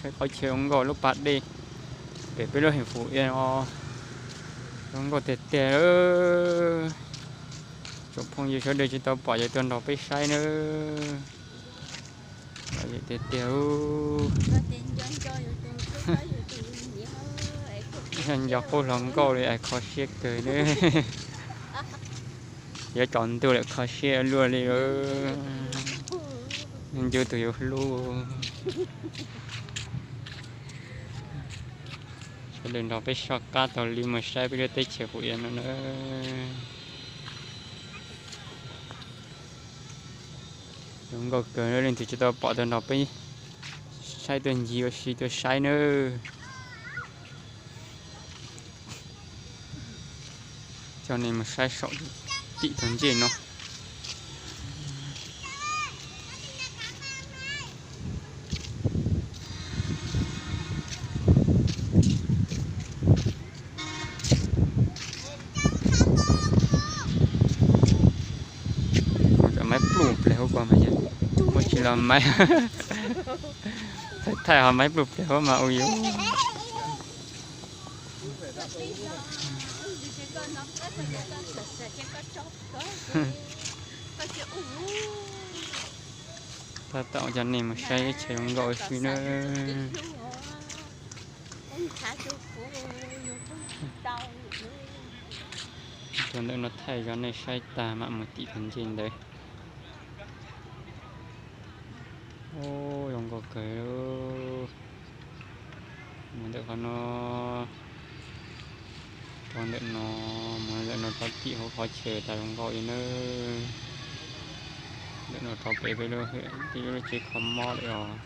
Qhov chaw zoo nkauj lub pas dej pem peb lub heev Fuv Ia os, zoo nkauj tiag tiag. Tsoom phooj ywg sawv daws tsis tau pom ces tuaj nrog peb saib nawb. Lom zem tiag tiag. Nco qub hluas nkauj li es kho siab kawg nawb. Yuav tsaus ntuj lawm kho siab luaj li. Ncu tus yuav hlub. Sawv daws nrog peb soj qab taug li mus saib peb lub teb chaws Fuv Ia no na. Zoo nkauj kawg, leej twg tsis tau pom tau nrog peb saib tuaj ncig ua si tuaj saib nawb. Coj nej mus saib saum tim tus ncej no. Maiv pluj pliag huv ko mas, muab tsis los maiv. Thaij thaij ho maiv pluj pliag huv mas ua yuav. Tab tom coj nej mus saib teb chaws zoo nkauj ua si nawb. Tuaj ntawm no thaij coj nej saib tag mam mus tim tus ncej ntawd. Ub, zoo nkauj kawg. Mus ntawm qhov no, rau ntawm no, mus ntawm no rau tim hauv qhov chaw tas zoo nkauj li nawb. Ntawm no rau pem peb lub, peb lub tsev kho mob lawm os.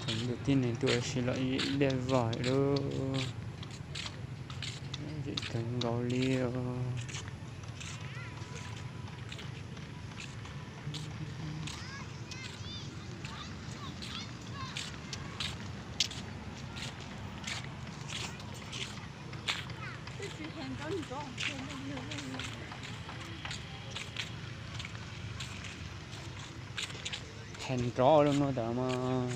Thaum ntawd tib neeg tuaj ua si los ib dej vog lawm, zem kawg nkaus li os. Hais nrov lub nuav tas mas,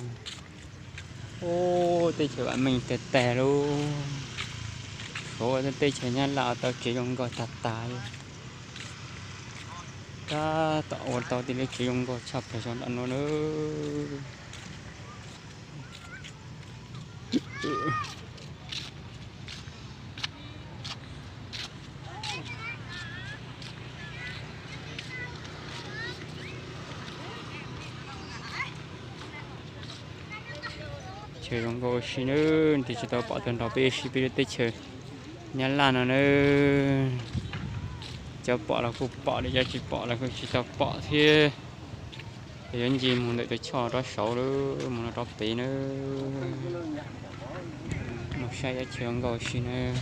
ub, teb chaws vam meej tag tag lub. Suav teb chaws Nyab Laj tau tsev zoo nkauj tag tag li. Tab tom ua tau tej lub tsev zoo nkauj tshaj plaws rau nram no nawb. Chaw zoo nkauj ua si nawb, leej twg tsis tau pom tuaj nrog peb ua si peb lub teb chaws Nyab Laj no nawb. Cov pom los kuj pom li, cov tsis pom los kuj tsis tau pom thiab. Yuav ncig mus ntawm tus choj rov saud lawm, mus no rov pem nawb. Mus saib ib chaw zoo nkauj ua si nawb.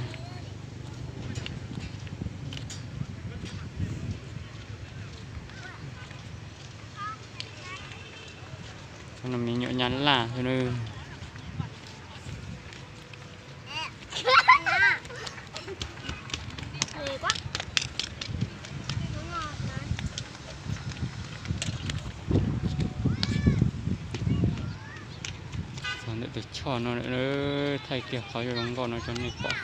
Cov no me nyuam Nyab Laj xwb nawb. Txog ntawm tus choj no lawm, thaij kiag qhov zoo nkauj no rau nej pom.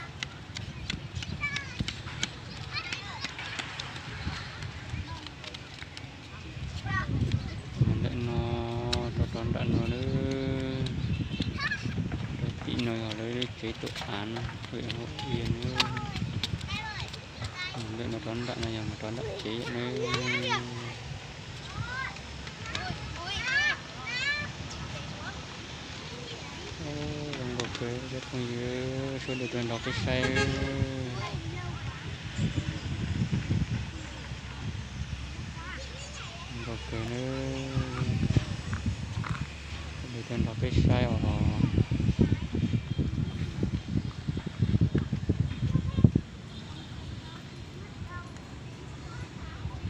Mus ntawm no rov rov nram no lawm. Rau tim no yog lawv lub tsev tuam av, hauv ia nawb. Mus ntawm no rov nram no yog mus rau nram tsev nawb. Zoo nkauj kawg, cov phooj ywg sawv daws tuaj nrog peb saib. Zoo nkauj kawg nawb, sawv daws tuaj nrog peb saib os.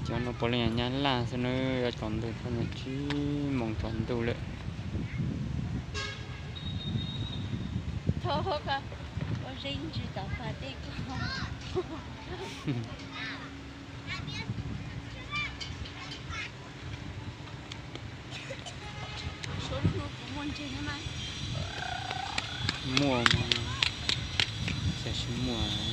Cov no puav leej nyab laj xwb na, yuav tsaus ntuj thaum tsib moos tsaus ntuj lawm. Muaj, tam sim muaj.